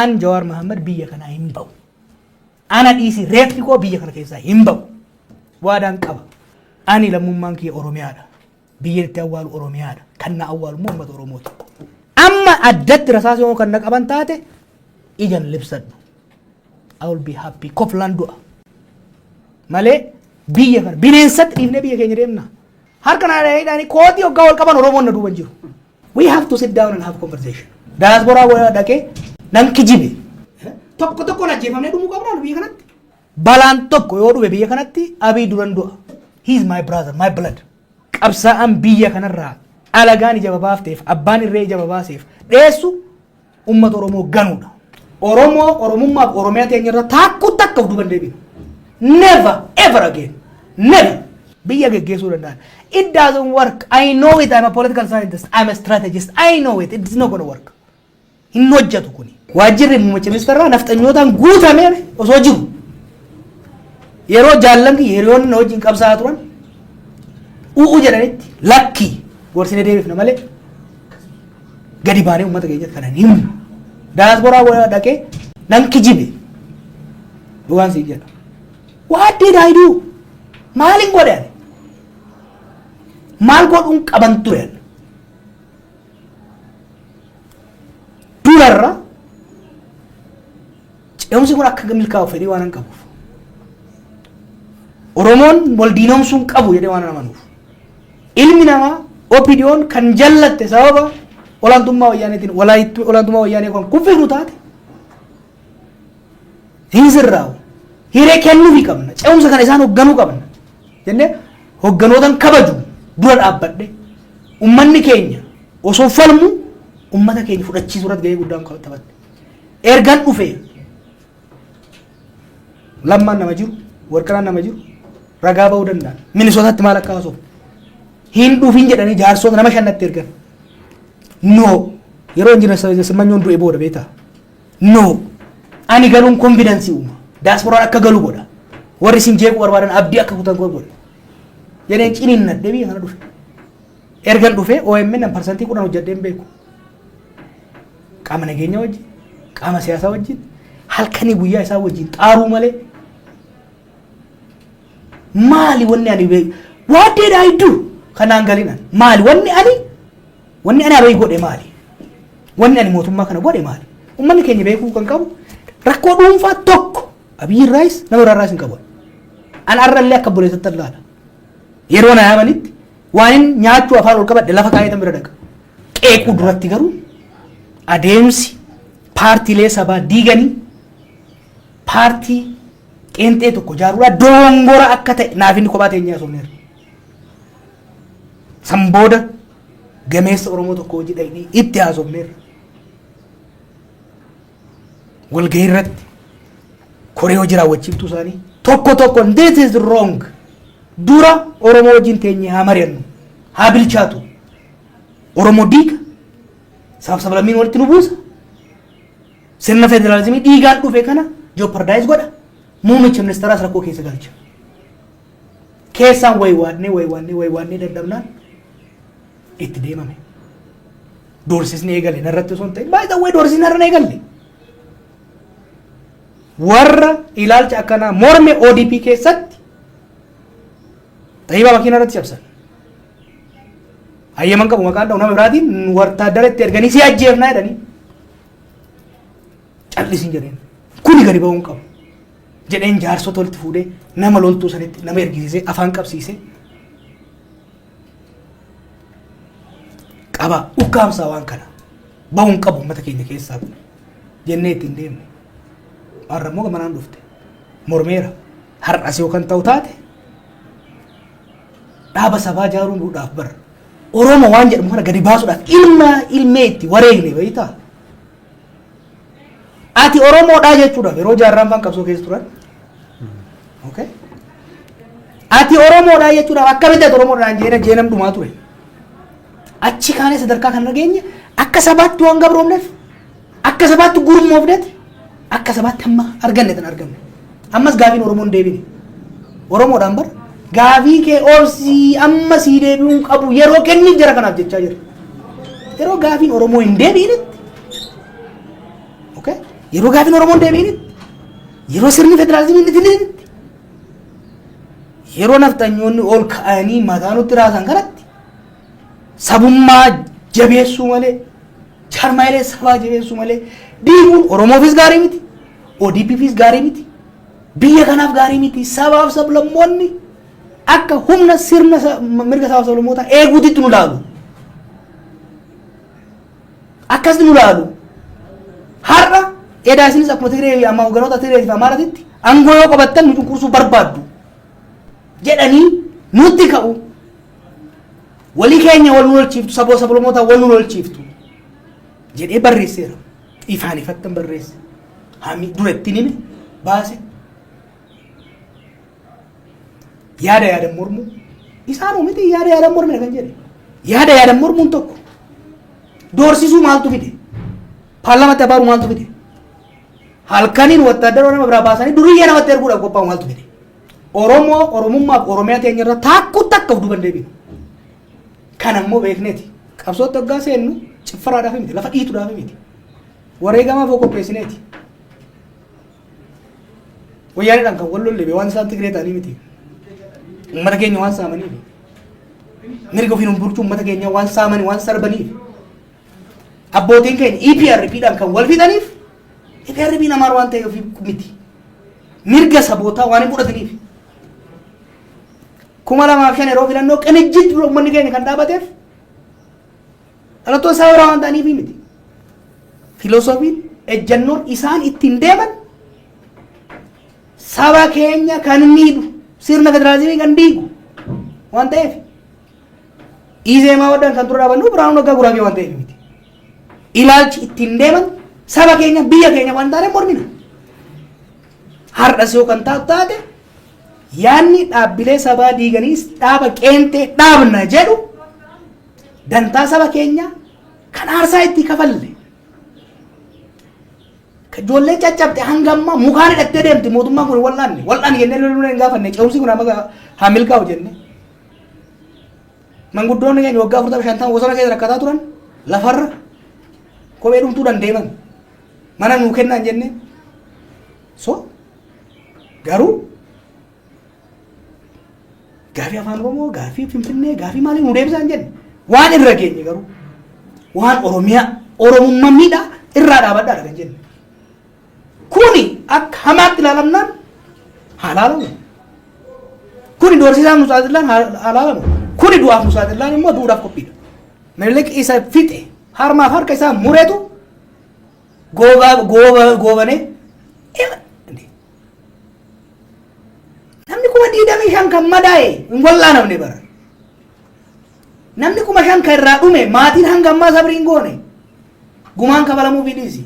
An Jawaar Mahammad biyya kanaa hin ba'u. Ana dhiisi, reeffi koo biyya kana keessaa hin ba'u. Waadaan qaba. Ani lammummaan kiyya Oromiyaadha. Biyya itti awwaalu Oromiyaadha. Kan na awwaalu immoo uummata Oromooti. Amma addatti rasaasa yoo kan na qaban taate ijan libsadhu. I will be happy. Koflaan du'a. Malee biyya kana bineensatti dhiifnee biyya keenya deemna. Harka naa dhahanii kootii hoggaa wal qaban Oromoon na duuba hin jiru. We have to sit down and have conversation. Diaspora waya dhaqee nan kijibe. Tokko tokkoon ajjeefamnee dhumuu qabnaa biyya kanatti. Balaan tokko yoo dhufe biyya kanatti, Abiy duran du'a. He is my brother, my blood. Qabsaa'aan biyya kanarraa alagaan ija babaafteef, abbaan irree ija babaaseef dheessu uummata Oromoo ganuudha. Oromoo, Oromummaaf Oromiyaa teenya irra taakkuu takka of duuba hin deebinu. Never ever again. Never. Biyya geggeessuu danda'an. It doesn't work. I know it. I'm a political scientist. I'm a strategist. I know it. It's not gonna work. Hin hojjetu kuni. Waajjirri muummicha ministeeraa nafxanyootaan guutamee osoo jiru, yeroo jaallan kiyya, hiriyoonni na wajjin qabsaa'aa turan u'u jedhanitti, lakkii, gorsine deebifna malee gadi baanee uummata keenyatti kana hin himnu. Daasporaa dhaqee nan kijibe. Dhugaan siin jedha. What did I do? Maalin godhe ani? Maal godhuun qaban ture ani? Durarra ce'umsi kun akka milkaa'u fedhii waan hin qabuuf. Oromoon wal diinomsuu hin qabu jedhee waan amanuuf. Ilmi namaa OPDOn kan jallatte sababa olaantummaa wayyaaneetiin olaantummaa wayyaanee kan kuffifnu taate hin sirraa'u. Hiree kennuufii qabna. Ce'umsa kana isaan hoogganuu qabna. Jennee hogganootan kabaju dura dhaabbadhe, ummanni keenya osoo falmu ummata keenya fudhachiisuu irratti gahee guddaan taphadhe. Ergan dhufe Lammaan nama jiru, Warqinaan nama jiru, ragaa ba'uu danda'an. Minisootaatti maal akka haasofnu. Hin dhufin jedhanii jaarsoota nama shannatti ergan. No. Yeroo injinar Simmanyoon du'e booda beektaa? No. Ani galuun confidence uuma. Daasporaan akka galu godha. Warri isin jeequu barbaadan abdii akka kutan godha. Jedheen ciniinnadhee biyya kana dhufe. Ergan dhufee OMN 10% hojjedhee hin beeku. Qaama nageenya wajjin, qaama siyaasaa wajjin, halkanii guyyaa isaa wajjin xaaruu malee maali wanni ani beeku? What did I do? Kanaan galinan. Maali wanni ani Abiy godhe maali? Wanni ani mootummaa kana godhe maali? Uummanni keenya beekuu kan qabu, rakkoo dhuunfaa tokko Abiy irraayis nama biraarraayis hin qabu. An arrallee akka obboleessatti ilaala. Yeroo na yaamanitti waan hin nyaachuu afaan ol qabadhe lafa kaa'eetan bira dhaqa. Qeequu duratti garuu adeemsi paartiilee sabaa diiganii paartii qeenxee tokko ijaaruudhaa dogongora akka ta'e naaf inni kophaa teenyee haasofneerra. San booda gameessa Oromoo tokko hojii dhaqnee itti haasofneerra. Walgahii irratti koree hojii raawwachiiftuu isaanii tokko tokko, this is wrong. Dura Oromoo wajjin teenyee haa mari'annu, haa bilchaatu. Oromoo diiga, sabaaf sablammiin walitti nu buusa. Sirna federaalizimii dhiigaan dhufe kana jeopardize godha. Muummicha ministeeraas rakkoo keessa galcha. Keessaan waywaannee waywaannee waywaannee dadhabnaan itti deemame. Doorsisni eegale narratti osoo hin ta'in, baay'ee way, doorsisni narra eegalle. Warra ilaalcha akkanaa morme ODP keessatti xayyibaa makiinaa irratti cabsan. Hayyaman qabu maqaan dha'u, nama biraatiin wartaaddara itti erganii si ajjeefnaa jedhanii, callisin jedheen. Kuni gadi ba'uu hin qabu jedheen jaarsota walitti fuudhee nama loltuu sanitti nama ergisiisee afaan qabsiisee, qaba ukkaamsaa, waan kana ba'uu hin qabu uummata keenya keessaa kun jennee ittiin deemne. Har'a immoo gamanaan dhufte mormeera. Har'as yoo kan ta'u taate, dhaaba sabaa ijaaruudhaaf bara Oromoo waan jedhamu kana gadi baasuudhaaf ilma ilmee itti wareegne beektaa? Ati Oromoodhaa jechuudhaaf yeroo jaarraan faan qabsoo keessa turan. Okay? Ati Oromoodhaa jechuudhaaf akkamitti ati Oromoodhaan jeena jeenam dhumaa ture. Achi kaanee sadarkaa kana geenye, akka sabaatti waan gabroomneef, akka sabaatti gurmoofneeti, akka sabaatti hamma arganne tan arganne. Ammas gaafiin Oromoon deebine. Oromoodhaan bara gaafii kee obsii, amma sii deebi'uun qabu, yeroo kenniif jara kanaaf jechaa jira. Yeroo gaafiin Oromoo hin deebi'inetti. Okay? Yeroo gaafiin Oromoon deebiinitti, yeroo sirni federaalizimii inni tilitti, yeroo nafxanyoonni ol ka'anii mataa nutti raasan kanatti sabummaa jabeessuu malee, jaarmaayilee sabaa jabeessuu malee diiguun Oromoofis gaarii miti, ODPfis gaarii miti, biyya kanaaf gaarii miti. Sabaaf sablammoonni akka humna sirna mirga sabaaf sablammootaa eeguutitti nu laalu. Akkas nu laalu. Har'a edaa isinis akkuma Tigree amma hogganoota Tigree fi Amaaratitti aangoo yoo qabattan nu cunqursuu barbaaddu jedhanii nutti ka'u. Walii keenya wal nu lolchiiftu, saboo sablammoota wal nu lolchiiftu jedhee barreesseera. Ifaan ifattan barreesse. Hami dura ittiin hime baase. Yaada yaadan mormuu. Isaanuu miti yaada yaadan mormina kan jedhe. Yaada yaadan mormuun tokko. Doorsisuu maaltu fide? Paarlaamaatti abaaruu maaltu fide? Halkaniin wattaaddara nama biraa baasanii duriyyee namatti erguudhaaf qophaa'u maaltu fide? Oromoo, Oromummaaf Oromiyaa teenya irra taakkuu takka of duuba hin deebinu. Kan ammoo beekneeti. Qabsootti hoggaa seennu ciffaraadhaaf miti, lafa dhiituudhaaf miti. Wareegamaaf of qopheessineeti. Wayyaanidhaan kan wal lolle waan isaan Tigree ta'anii miti. Uummata keenya waan saamaniif. Mirga ofiin bulchuu uummata keenya waan saamanii, waan sarbaniif. Abbootiin keenya EPRP-dhaan kan wal fixaniif EPRP namaa waan ta'eef miti. Mirga sabootaa waan hin fudhataniif. 2005 yeroo filannoo Qinijjit dura uummanni keenya kan dhaabateef dhalattoota saba biraa waan ta'aniif miti. Filosoofiin, ejjannoon isaan ittiin deeman saba keenya kan miidhu, sirna federaalizimii kan diigu waan ta'eef. Izeemaa wadhaan kan dura dhaabannu Birhaanuu Naggaa Guraagee waan ta'eef miti. Ilaalchi ittiin deeman saba keenya, biyya keenya waan taaneef mormina. Har'as yoo kan taatu taate, yaadni dhaabbilee sabaa diiganii dhaaba qeentee dhaabna jedhu dantaa saba keenya kan aarsaa itti kafalle. Ijoolleen caccabte hanga ammaa mukaan hidhattee deemti. Mootummaan kun wal'aanne wal'aanne jennee loluu hin gaafanne, ce'umsi kun amma haa milkaa'u jenne. Manguddoonni keenya waggaa 40, 50 bosona keessa rakkataa turan, lafarra kophee dhumtuudhaan deeman, mana nuu kennaan jenne. So garuu gaafii Afaan Oromoo, gaafii Finfinnee, gaafii maalii nu deebisaa hin jenne. Waan irra geenye garuu waan Oromiyaa, Oromummaa miidhaa irraa dhaabadhaadha kan jenne. Kuni akka hamaatti ilaalamnaan haa ilaalamu. Kuni doorsisaaf nu saaxilaan haa ilaalamu. Kuni du'aaf nu saaxilaan immoo du'uudhaaf qophiidha. Minilik isa fixe, harmaaf harka isaa muretu goobaa gooba goobanee. Namni 25,000 kan madaa'e hin wallaanamne bara. Namni 5,000 kan irraa dhume, maatiin hanga ammaa sabrii hin goone. Gumaan kafalamuu fi dhiisi.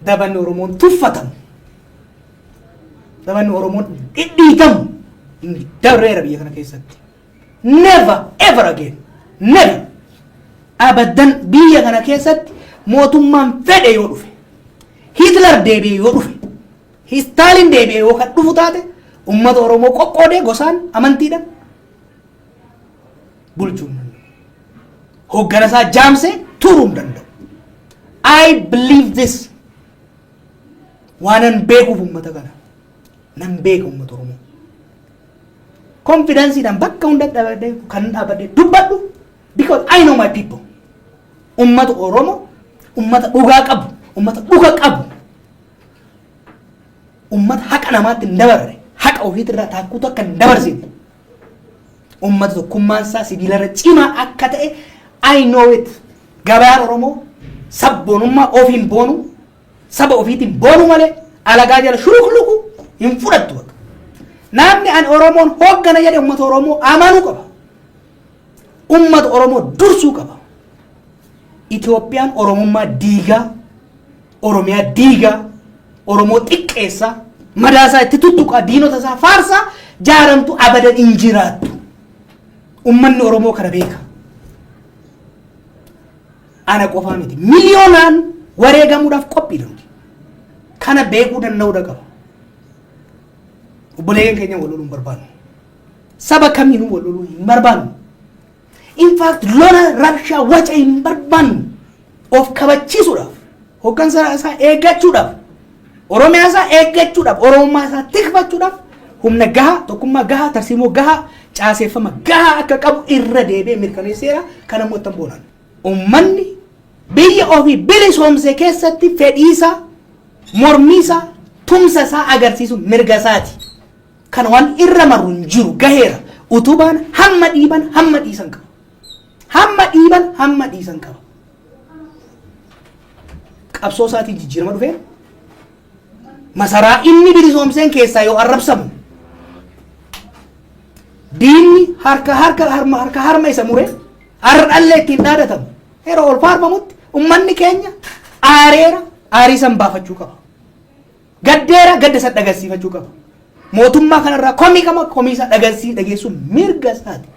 Dabanni Oromoon tuffatamu. Dabanni Oromoon dhidhiitamu dabreera biyya kana keessatti. Never ever again. Never. Abadan biyya kana keessatti mootummaan fedhe yoo dhufe, Hitler deebi'e yoo dhufe, Stalin deebi'e yoo kan dhufu taate, uummata Oromoo qoqqoodee gosaan, amantiidhaan bulchuu hin danda'u. Hoggana isaa jaamsee turuu hin danda'u. I believe this. Waanan beekuuf uummata kana. Nan beeka uummata Oromoo. Confidenceiidhaan bakka hunda dhaabadhee kan dhaabadhee dubbadhu because I know my people. Uummata Oromoo, uummata dhugaa qabu, uummata dhuga qabu, uummata haqa namaatti hin dabarre, haqa ofiitirraa taakkuutu akka hin dabarsine, uummata tokkummaan isaa sibiilarra cimaa akka ta'e I know it. Gabayaan Oromoo sabboonummaa ofiin boonu, saba ofiitiin boonu malee alagaa jala shurukluku hin fudhattu bakka. Namni ani Oromoon hooggana jedhe uummata Oromoo amanuu qaba. Uummata Oromoo dursuu qaba. Itoophiyaan Oromummaa diigaa, Oromiyaa diigaa, Oromoo xiqqeessaa, madaasaa itti tuttuqaa, diinota isaa faarsaa jaaramtu abadan hin jiraattu. Uummanni Oromoo kana beeka. Ana qofaa miti. Miliyoonaan wareegamuudhaaf qophiidha nuti. Kana beekuu danda'uudha qaba. Obboleeyyan keenya wal loluu hin barbaannu. Saba kamiinuu wal loluu hin barbaannu. In fact, lola, rabshaa, waca hin barbaannu. Of kabachiisuudhaaf. Hoggansa isaa eeggachuudhaaf, Oromiyaa isaa eeggachuudhaaf, Oromummaa isaa tikfachuudhaaf humna gahaa, tokkummaa gahaa, tarsiimoo gahaa, caaseeffama gahaa akka qabu irra deebi'ee mirkaneesseera. Kan ammoo ittiin boonaan. Uummanni biyya ofii bilisoomse keessatti fedhiisaa, mormiisaa, tumsa isaa agarsiisu mirga isaati. Kana waan irra maru hin jiru, gaheera. Utubaan hamma dhiiban hamma dhiisan qaba. Hamma dhiiban hamma dhiisan qaba. Qabsoo isaatiin jijjiirama dhufee masaraa inni bilisoomseen keessaa yoo arrabsamu, diinni harka harka harma harka harma isa mure har'allee ittiin dhaadatamu yeroo ol faarfamutti, ummanni keenya aareera, aarii san baafachuu qaba. Gaddeera, gadda san dhagarsiifachuu qaba. Mootummaa kanarraa komii qaba, komii isaa dhageessuun mirga isaati.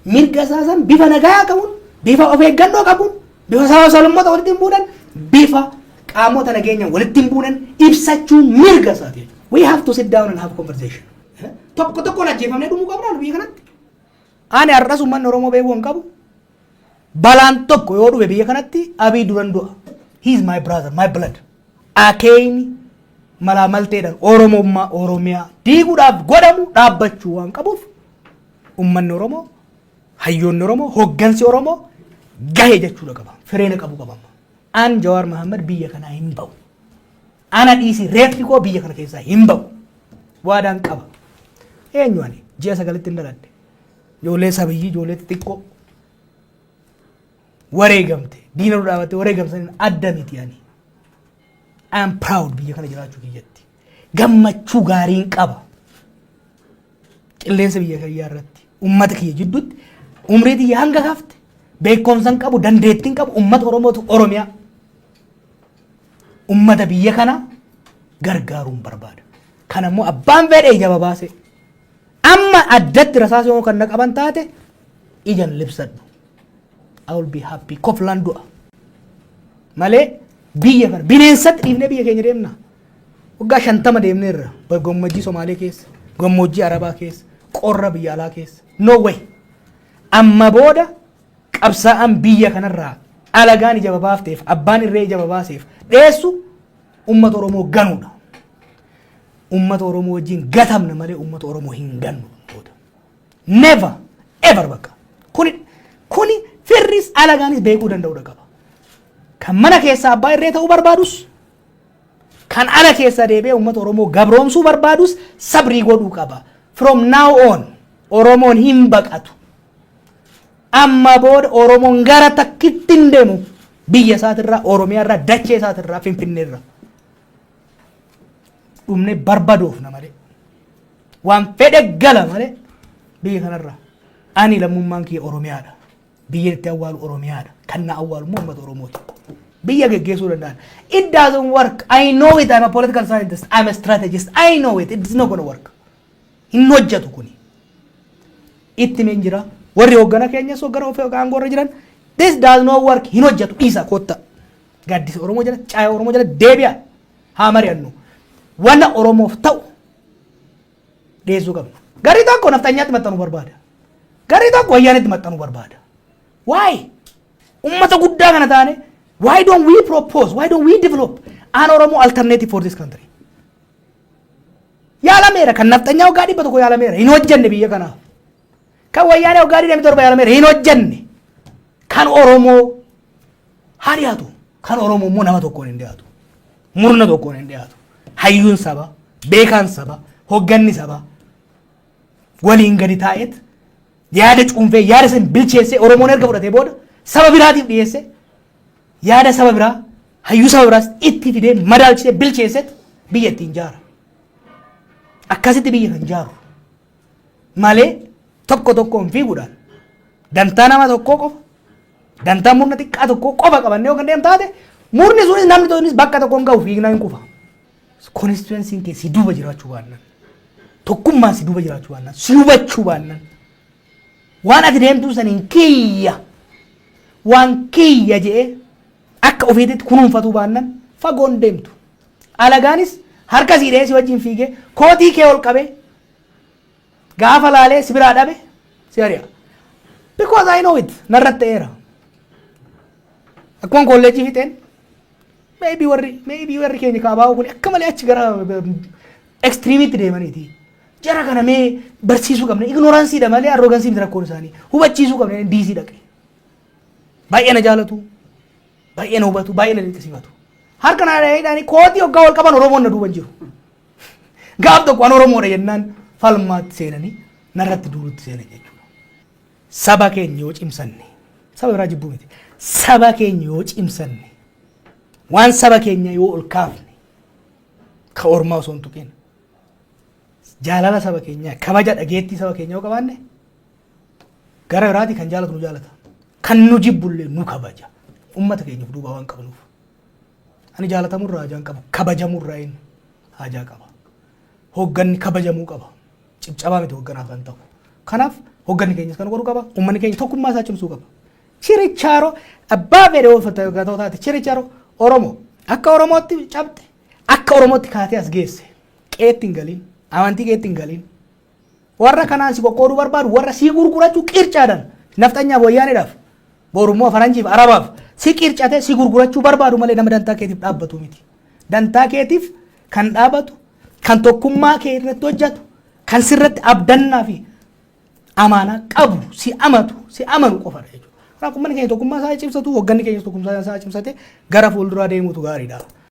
Mirga isaa san bifa nagaa qabuun, bifa of eeggannoo qabuun, bifa saba sablammoota walitti hin buunan, bifa qaamota nageenyaan walitti hin buunan ibsachuun mirga isaati. We have to sit down and have conversation. Tokko tokkoon ajjeefamnee dhumuu qabnaa biyya kanatti. Ani har'as uummanni Oromoo beekuu hin qabu. Balaan tokko yoo dhufe biyya kanatti, Abiy duran du'a. He is my brother, my blood. Akeeyni malaa malteedhaan Oromummaa Oromiyaa diiguudhaaf godhamu dhaabbachuu waan qabuuf, uummanni Oromoo, hayyoonni Oromoo, hoggansi Oromoo gahe jechuudha qaba. Fireena qabu qaba. An Jawaar Mahammad biyya kanaa hin ba'u. Ana dhiisi, reeffi koo biyya kana keessaa hin ba'u. Waadaan qaba. Eenyu ani? Ji'a 9tti hin dhaladhe. Ijoollee sabiyyii, ijoollee xixiqqoo wareegamte, diina nu dhaabatte wareegamsaniin adda miti ani. I am proud biyya kana jiraachuu kiyyatti. Gammachuu gaariin qaba. Qilleensa biyya kiyyaa irratti, ummata kiyya jidduutti, umrii tiyya hanga kafte, beekumsa hin qabu, dandeettii hin qabu, ummata Oromootu Oromiyaa. Ummata biyya kana gargaaruun barbaada. Kana immoo abbaan fedhe ija babaase. Amma addatti rasaasa yoo kan na qaban taate, ijan libsadhu. I will be happy. Koflaan du'a. Malee biyya kana bineensatti dhiifnee biyya keenya deemna. Waggaa 50 deemneerra, gammoojjii Somaalee keessa, gammoojjii Arabaa keessa, qorra biyya alaa keessa. No way. Amma booda qabsaa'aan biyya kanarraa alagaan ija babaafteef, abbaan irree ija babaaseef dheessu ummata Oromoo ganuudha. Ummata Oromoo wajjin gatamna malee ummata Oromoo hin gannu booda. Never ever bakka. Kuni firris alagaanis beekuu danda'uudha qaba. Kan mana keessaa abbaa irree ta'uu barbaadus, kan ala keessa deebi'ee uummata Oromoo gabroomsuu barbaadus sabrii godhuu qaba. From now on Oromoon hin baqatu. Amma booda Oromoon gara takkitti hin deemu. Biyya isaatirraa, Oromiyaa irraa, dachee isaatirraa, Finfinnee irraa. Dhumnee barbadoofna malee. Waan fedhe gala malee biyya kanarraa. Ani lammummaan kiyya Oromiyaadha. Biyya itti awwaalu Oromiyaadha. Kan na awwaalu immoo uummata Oromooti. Biyya geggeessuu danda'an. It doesn't work. I know it. I'm a political scientist. I'm a strategist. I know it. It's not gonna work. Hin hojjetu kuni. Itti meen jira. Warri hoggana keenyas, hoggana ofii aangoo irra jiran, this does not work. Hin hojjetu, dhiisa, kotta. Gaaddisa Oromoo jala, caaya Oromoo jala deebi'a. Haa mari'annu. Wanna Oromoof ta'u dhiyeessuu qabna. Garii tokko nafxanyaatti maxxanuu barbaada. Garii tokko wayyaanitti maxxanuu barbaada. Why? Ummata guddaa kana taane, why don't we propose? Why don't we develop an Oromo alternative for this country? Yaalameera. Kan nafxanyaa waggaa 100 yaalameera, hin hojjenne biyya kanaaf. Kan wayyaanee waggaa 27 yaalameera, hin hojjenne. Kan Oromoo haa dhiyaatu. Kan Oromoo immoo nama tokkoon hin dhiyaatu. Murna tokkoon hin dhiyaatu. Hayyuun saba, beekaan saba, hogganni saba waliin gadi taa'eet yaada cuunfee, yaada san bilcheessee, Oromoon erga fudhatee booda saba biraatiif dhiyeesse, yaada saba biraa, hayyuu saba biraas itti fidee madaalchisee bilcheesseet biyya ittiin jaara. Akkasitti biyya kan jaaru malee, tokko tokkoon fiiguudhaan dantaa nama tokkoo qofa, dantaa murna xiqqaa tokkoo qofa qabannee yoo kan deemu taate, murni sunis, namni sunis bakka tokkoon gahu, fiignaa hin kufa. Constituency kee si duuba jiraachuu baannaan, tokkummaan si duuba jiraachuu baannaan, si hubachuu baannaan, waan ati deemtuu saniin kiyya, waan kiyya je'ee akka ofiititti kunuunfatuu baannaan, fagoon deemtu. Alagaanis harka sii dhahee si wajjin fiigee kootii kee ol qabee gaafa laalee si biraa dhabe si ari'a. Because I know it, narratti ta'eera. Akkuma kolleejjii fixeen Maybe warri keenya kaabaa kun akka malee achi gara extremeitti deemaniiti. Jara kana mee barsiisuu qabna. Ignoranceiidha malee arrogance miti rakkoon isaanii. Hubachiisuu qabna, diisii dhaqe. Baay'ee na jaalatu. Baay'ee na hubatu. Baay'ee na dinqisiifatu. Harka na dhahanii kootii hoggaa wal qaban Oromoon na duuban jiru. Gaaf tokko an Oromoodha jennaan falmaatti seenanii narratti duulutti seenan jechuudha. Saba keenya yoo cimsanne, saba biraa jibbuu miti. Saba keenya yoo cimsanne, waan saba keenya yoo ol kaafne, ka ormaa osoo hin tuqin, jaalala saba keenyaa, kabaja dhageettii saba keenyaa yoo qabaanne, gara biraati kan jaalatu nu jaalata. Kan nu jibbullee nu kabaja. Ummata keenyaaf duuba waan qabnuuf. Ani jaalatamurraa haajaa hin qabu. Kabajamurraa hin haajaa qaba. Hoogganni kabajamuu qaba. Cibcabaa miti hoogganaaf kan ta'u. Kanaaf hoogganni keenyas kan godhuu qaba. Uummanni keenya tokkummaa isaa cimsuu qaba. Chirichaaroo abbaa fedhe yoo taate, chirichaaroo Oromoo akka Oromootti cabxe, akka Oromootti kaatee as geesse, qeetti hin galiin, amantii keetti hin galiin. Warra kanaan si qoqqooduu barbaadu, warra si gurgurachuu qircaadhaan nafxanyaaf, wayyaaniidhaaf, borummoo faranjiif, arabaaf si qircatee si gurgurachuu barbaadu malee nama dantaa keetiif dhaabbatu miti. Dantaa keetiif kan dhaabbatu, kan tokkummaa kee irratti hojjetu, kan sirratti abdannaa fi amaanaa qabu, si amatu, si amanu qofadha jechuudha. Kanaaf uummanni keenya tokkummaa isaa cimsatu, hoogganni keenya tokkummaa isaa cimsate gara fuulduraa deemuutu gaariidha.